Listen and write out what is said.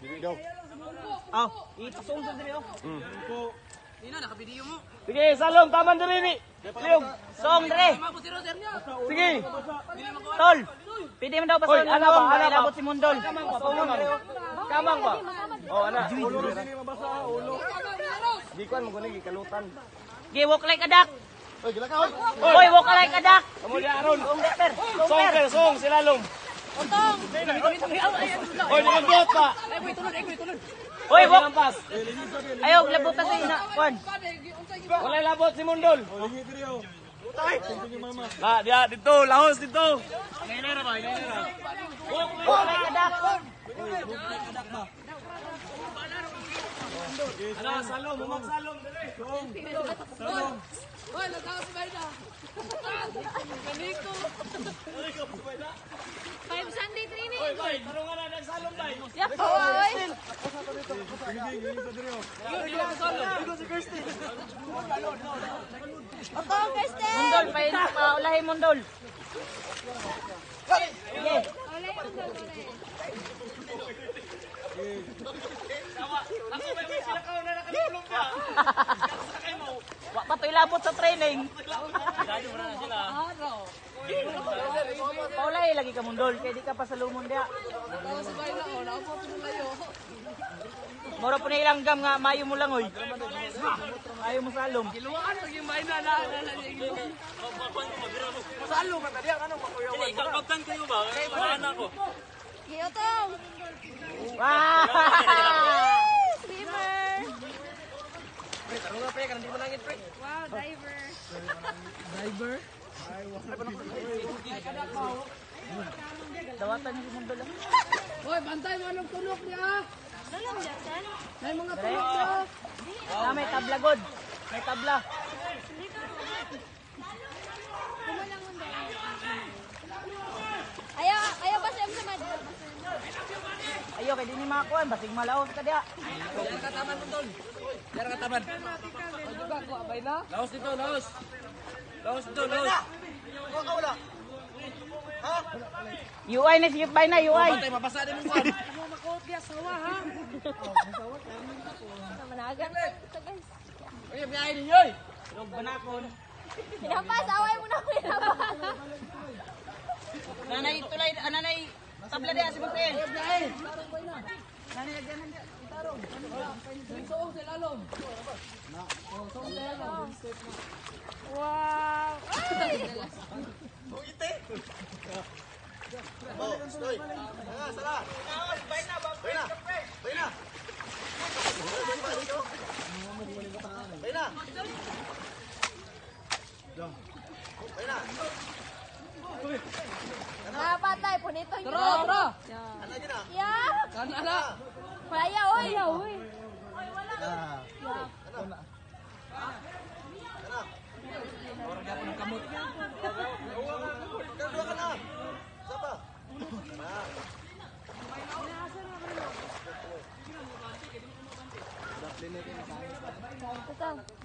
Dili daw. Aw, ipasong sa diri oh. Sige, salom taman diri ni. Liog. Song dire. Sige. Tol. Pwede man daw Oy, pasong. ana ba, ana ba? Ilabot si Mundol. Kamang ba, kamang. Kamang ba? Oh, ana. Di kuan mo gani gikalutan. Gi walk like a duck. Oy, gila ka oy. Oy, walk like a duck. Kamo di aron. Song per. Song per song silalom. Oy, nagbuot pa. Oy, walk. Lampas. Ayaw, labutan sa ina. Kwan. Walay labot si Mundol. La, dia dito, lahos dito. Walk like a duck. Ana, salom, umag salom diri. Hoy, natawa si Baida. Ganito. Five Sunday training. Oy, bay, tarungan na nagsalom bay. Yakoy. Otong, Kirsten. Mundol, pa paulahi Mundol. Sige. Wala yung Mundol, wala yun. Ako may may sila ka na nakalulong pa. Sakay mo. Wa pa to ilabot sa training. Araw. Paulahi lagi ka Mundol, kay di ka pa sa lumon diha. Natawa si Baida. Oh, naupo po na layo. Mura po na ilanggam nga mayo mo lang oy. Mayo mo salom. Giluwaan pag yung Baida na na na. Gi, Otong. Wow! Swimmer. Wow, diver. Dawatan niyo si Mundol. Ah. Hoy, bantay mo anong tunok niya. Dalam dyan. May mga tunok niya. Ah, may tabla god. May tabla. Kumulang Mundol. Ayaw, ayaw ba siya sa mad? Ayo kay di ni makakuan basig malaos ka diha. Di ba, kuha Baida? Lahos dito, lahos. Lahos dito, lahos. UI na si bay na UI. Mabasa din mo kuan. Managan ito, guys. Oy, biyahe ninyo. Oy. Log banakon. Hinapas, away mo na ako hinapas. Nanay tulay ananay tabla diha si Mundol. Nanay agyanan diha. Suong sa lalom. Wow. Ay! Oh, stoy. Sala, sala. Bay na. Bay na. Bay na. Bay na. Napatay, punito yun. Tara, tara. Ana gina. Yeah. Kana na. Kaya, oy. Oy. Ana. Kadua ka na. Sapa. Na. Ito.